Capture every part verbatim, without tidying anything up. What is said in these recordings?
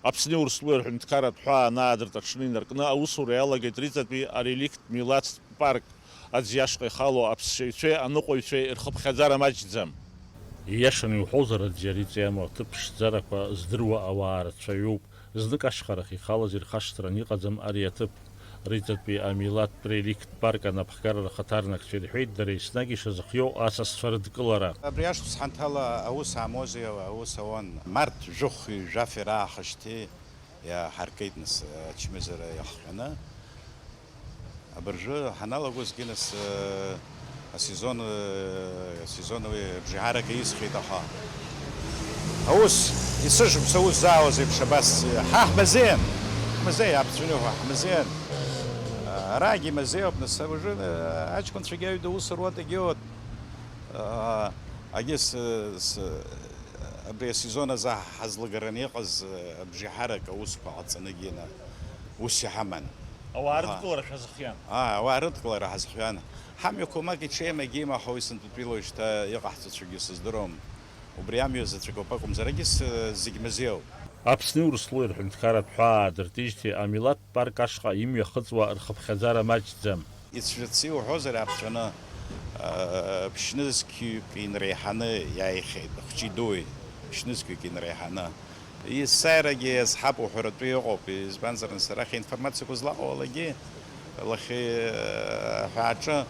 Аԥсни Урыстәылеи рҳәынҭқарратә ҳәаа анаадырт аҽны инаркны аусура иалагеит Риҵатәи ареликттә милаҭтә парк аӡиа ашҟа ихало аԥсшьаҩцәеи аныҟәаҩцәеи рхыԥхьаӡара маҷӡам. Ииашаны иуҳәозар, аӡиа Риҵа иамоу аҭыԥ ԥшӡарақәа здыруа ауаа рацәаҩуп. Знык ашьхарахь ихалаз ирхашҭран иҟаӡам ари аҭыԥ. Риҵатәи амилаҭтә реликттә парк анапхгара рхаҭарнакцәа ирҳәеит дара еснагь ишазыхиоу асасцәа рыдкылара. Абри ашықәс ҳанҭала аус аамози, аус ауан. Март жәохәи жәафи раахашьҭи иаҳаркит нас ачымазара иахҟьаны. Абыржәы ҳаналагозгьы нас, э, асезон, э, асезон уи абжеиҳарак иисхьеит, аха аус, есышықәса аус заауаз еиԥш абас, э, ҳа ҳмазеин, ҳмазеи, аԥҵәаны ҳәа ҳмазеин. Арагьы мазеиуп, нас абыржәы, э, аҷкәынцәагьы аҩада аус руа дагьоуеит. Э, агьыс, э, с-, абри асезон азы ҳазлагараны иҟаз, э, абжеиҳарак аусқәа ҟаҵаны гьина ус иҳаман. Ауаа Аҳа. Рыдкылара шәазыхиан? Аа, ауаа рыдкылара ҳазхиан. Ҳамҩақәа мак иҽеим, агьим, аха уи сынтәатәила уажәшьҭа иҟаҳҵацәагьы сыздыруам. Убри амҩа заҵәык ауп акәымзар, агьыс, э, зегь мазеиуп. Аԥсни Урыстәылеи рҳәынҭқарратә ҳәаа аадыртижьҭеи амилаҭтә парк ашҟа имҩахыҵуа рхыԥхьаӡара маҷӡам. Ицәырҵ иуҳәозар, аԥҵәаны, э, ԥшьнызқьҩык инреиҳаны иааихьеит, хәҷи дуи, ԥшьнызқьҩык инреиҳаны. Есааирагьы иазҳап уҳәаратәы иҟоуп, избанзар, нас арахь аинформациақәа злаҟоу алагьы, лахьи, э, аҳәааҿы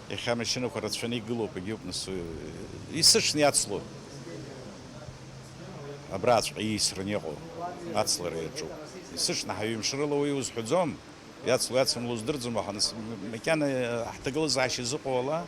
иахьа амашьынақәа рацәаны игылоуп, егьиуп, нас, уи, есышны иацлоит. Абраҵәҟьа иисрын иҟоу ацлара иаҿуп. Есышны ҳаҩымшрыла уи узҳәаӡом. Иацло, иацымло уздырӡом, аха нас макьана ҳҭагылазаашьа зыҟоу ала,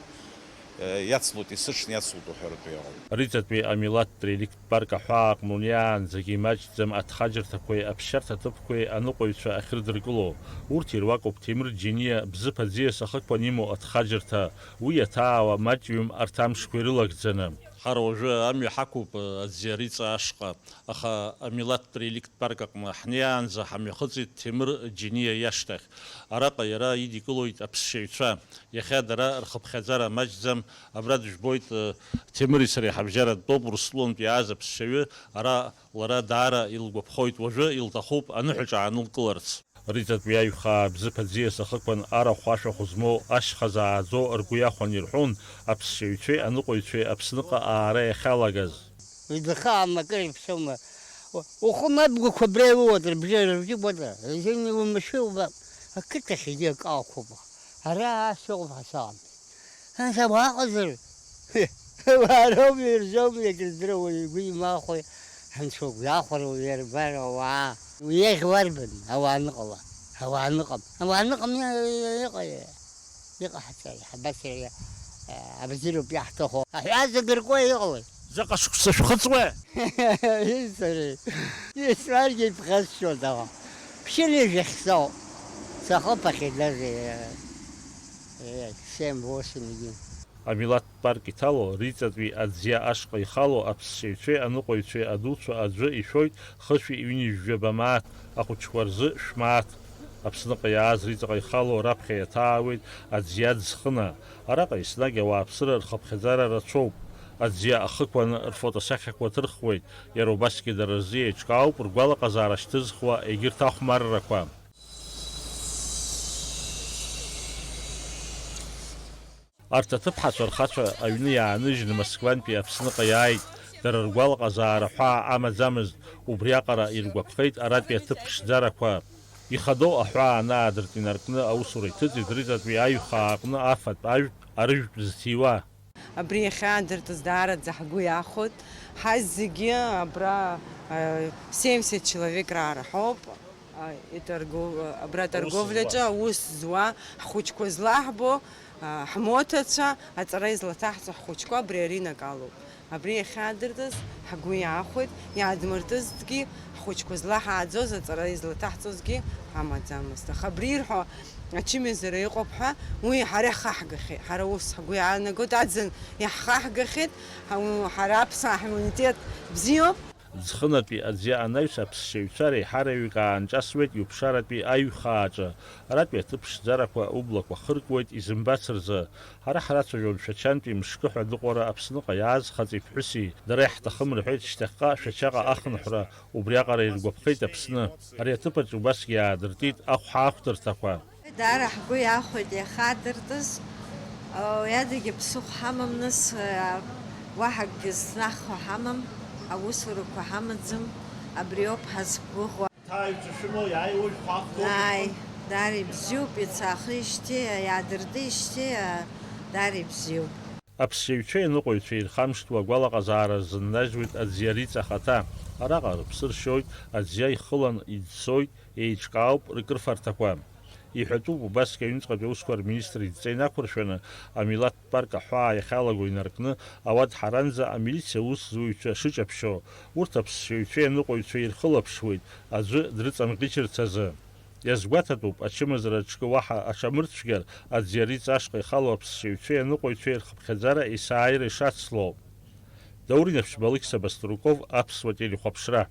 иацлоит, есышны иацлоит уҳәаратәы иҟоуп. Риҵатәи амилаҭтә реликттә парк аҳәаа аҟны унеиаанӡагьы имаҷӡам аҭхаџьырҭақәеи аԥсшьарҭа ҭыԥқәеи аныҟәаҩцәа ахьрыдыркыло. Урҭ ируакуп Ҭемыр Џьениа бзыԥ аӡиас ахықәан имоу аҭхаџьырҭа, уи иаҭаауа маҷҩым арҭ амшқәа ирылагӡаны. Ҳара уажәы амҩа ҳақәуп, э, аӡиа Риҵа ашҟа, аха амилаҭтә реликттә парк аҟны ҳнеиаанӡа ҳамҩахыҵит Ҭемыр Џьениа иашҭахь. Араҟа иара идикылоит аԥсшьаҩцәа. Иахьа дара рхыԥхьаӡара маҷӡам. Абра дыжәбоит, э, Ҭемыри сареи ҳабжьара дтәоуп, Урыстәылантә иааз аԥсшьаҩы. Ара лара даара илгәаԥхоит, уажәы илҭахуп аныҳәаҿа аанылкыларц. Риҵатәи аҩхаа бзыԥ аӡиас ахықәан арахә ашәахә змоу ашьха зааӡо ргәы иахәан ирҳәон аԥсшьаҩцәеи аныҟәаҩцәеи Аԥсныҟа аара иахьалагаз. Уи дахаам акыр иԥсоума? У-, ухы мабгақәа абра иуоуеит, рыбжьы, рыбжьы бода, зегьы умашәыр уба, ақыҭахьгьы акы ақәуп. Ара ас иҟоуп ҳәа саам. Нас ауаа ыҟазар? Ауаа роуми, ирзоуми, акрыздыруа уаҩы игәы имахәеи, анцәа угәахәара уирбар ауаа. Уи иахь уарбан, ауаа аныҟала? Ауаа аныҟам. Ауаа аныҟам, иа-, иа-, иҟа-, иҟаҳҵари, ҳабацари, а, абзиароуп иаҳҭаху. Аҳәаа зегь ркуа иҟалои? Заҟа шықәса шәхыҵуеи? Исари? Исаргьы иԥхасшьоит аха. Ԥшьынҩажәа ахьсоу. Сахыԥахьеит даже, э, семь-восемь иди. Амилаҭтә парк иҭало, Риҵатәи аӡиа ашҟа ихало аԥсшьаҩцәеи аныҟәаҩцәеи адуцәа аӡәы ишәоит хышәи ҩынҩажәаба мааҭ, ахәыҷқәа рзы шәмааҭ. Аԥсныҟа иааз Риҵаҟа ихало раԥхьа иаҭаауеит аӡиа Ӡхына. Араҟа еснагь ауааԥсыра рхыԥхьаӡара рацәоуп. Аӡиа ахықәан рфотосахьақәа ҭырхуеит, иара убасгьы дара рзы еиҿкаауп ргәалаҟазаара шьҭызхуа егьырҭ ахәмаррақәа. Арҭ аҭыԥҳацәа рхацәа аҩны иааныжьны Москвантәи Аԥсныҟа иааит, дара ргәалаҟазаара ҳәаа амаӡамызт, убриаҟара иргәаԥхеит аратәи аҭыԥ ԥшӡарақәа. Ихадоу аҳәаа анаадырт инаркны аусура иҭыҵит Риҵатәи аҩхаа аҟны афатә, ажәтә, арыжәтә зҭиуа. Абри иахьаадыртыз даараӡа ҳгәы иахәоит. Ҳазегьы абра, э, семьдесят человек раара ҳауп. А, иторгов-, абра торговлиаҿы аус зуа ҳхәыҷқәа злаҳбо, а, ҳмоҭацәа, аҵара излаҭаҳҵо ҳхәыҷқәа абри аринак алоуп. Абри иахьаадыртыз ҳгәы иаахәеит, иаадмыртызҭгьы, ҳхәыҷқәа злаҳааӡоз, аҵара излаҭаҳҵозгьы амаӡамызт. Аха абри ирҳәо ачымазара иҟоуп ҳәа, уи ҳара иҳахгахьеит. Ҳара ус ҳгәы иаанагоит, аӡын иаҳхаҳгахьеит, ҳа-, ҳара аԥсуаа ҳиммунитет бзиоуп. Ӡхынатәи аӡиа анаҩс аԥсшьаҩцәа реиҳараҩык аанҿасуеит иуԥшаратәи аҩхааҿы. Аратәи аҭыԥ ԥшӡарақәа ублақәа хыркуеит изымбац рзы. Ҳара ҳрацәажәон Шәачантәи мышкы ҳәа аныҟәара Аԥсныҟа иааз хаҵеи ԥҳәыси. Дара иаҳҭахым рҳәеит шьҭахьҟа Шәачаҟа ахынҳәра, убриаҟара иргәаԥхеит Аԥсны. Ари аҭыԥаҿ убасгьы иаадыртит ахәҳа ахәдырҭақәа. Даара ҳгәы иахәеит иахьаадыртыз. Уи адагьы ԥсыхәа ҳамам, нас, уаҳа акгьы зҭнаххо ҳамам, аусурақәа ҳамаӡам, абриоуп ҳазқәгәыӷуа. Ҭааҩцәа шәымоу, иааиуеи шәхәаахәҭоу? Ааи, даара ибзиоуп, иацы аахижьҭеи, иаадыртижьҭеи, даара ибзиоуп. Аԥсшьаҩцәеи аныҟәаҩцәеи ирхамышҭуа агәалаҟазаара рзыннажьуеит аӡиа риҵа ахаҭа. Араҟа рыԥсы ршьоит, аӡиа ихылан иӡсоит, еиҿкаауп ркрыфарҭақәа. Иҳәатәуп убасгьы аҩныҵҟатәи аусқәа рминистр идҵа инақәыршәаны, амилаҭтә парк аҳәаа иахьалаго инаркны, ауадҳаранӡа амилициа аусзуҩцәа шыҷаԥшьо. Урҭ аԥсшьаҩцәеи аныҟәаҩцәеи ирхылаԥшуеит, аӡәы дрыҵамӷьычырц азы. Иазгәаҭатәуп, ачымазара аҿкы уаҳа аҽамырцәгьар, аӡиа риҵа ашҟа ихало аԥсшьаҩцәеи аныҟәаҩцәеи рхыԥхьаӡара есааира ишацло. Даур Инаԥшьба, Алықьса Баструков, Аԥсуа телехәаԥшра.